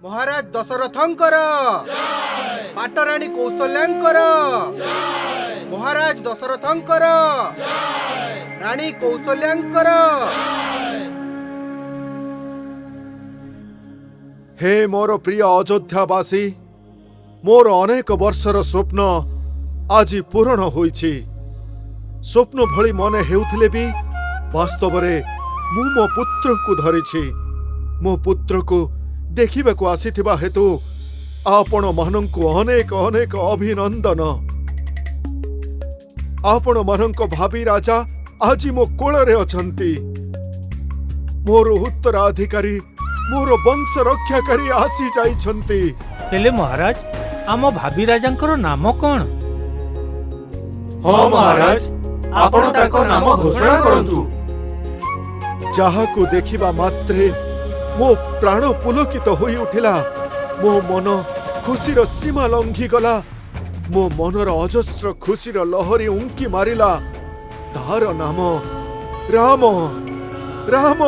ମହାରାଜ ଦଶରଥଙ୍କର, ପାଟରାଣୀ କୌଶଲ୍ୟାଙ୍କର। ମହାରାଜ ଦଶରଥଙ୍କର, ରାଣୀ କୌଶଲ୍ୟାଙ୍କର। ହେ ମୋର ପ୍ରିୟ ଅଯୋଧ୍ୟାବାସୀ, ମୋର ଅନେକ ବର୍ଷର ସ୍ୱପ୍ନ ଆଜି ପୂରଣ ହୋଇଛି। ସ୍ୱପ୍ନ ଭଳି ମନେ ହେଉଥିଲେ ବି ବାସ୍ତବରେ ମୁଁ ମୋ ପୁତ୍ରଙ୍କୁ ଧରିଛି। ମୋ ପୁତ୍ରକୁ ଦେଖିବାକୁ ଆସିଥିବା ହେତୁ ଆପଣମାନଙ୍କୁ ଅନେକ ଅନେକ ଅଭିନନ୍ଦନ। ଆପଣମାନଙ୍କ ଭାବି ରାଜା ଆଜି ମୋ କୋଳରେ ଅଛନ୍ତି। ମୋର ଉତ୍ତରାଧିକାରୀ, ମୋର ବଂଶ ରକ୍ଷାକାରୀ ଆସି ଯାଇଛନ୍ତି। ହେଲେ ମହାରାଜ, ଆମ ଭାବି ରାଜାଙ୍କର ନାମ କଣ? ହଁ ମହାରାଜ, ଆପଣ ତାଙ୍କ ନାମ ଘୋଷଣା କରନ୍ତୁ। ଯାହାକୁ ଦେଖିବା ମାତ୍ରେ ମୋ ପ୍ରାଣ ପୁଲକିତ ହୋଇ ଉଠିଲା, ମୋ ମନ ଖୁସିର ସୀମା ଲଙ୍ଘିଗଲା, ମୋ ମନର ଅଜସ୍ର ଖୁସିର ଲହରୀ ଉଙ୍କି ମାରିଲା, ତାର ନାମ ରାମ, ରାମ।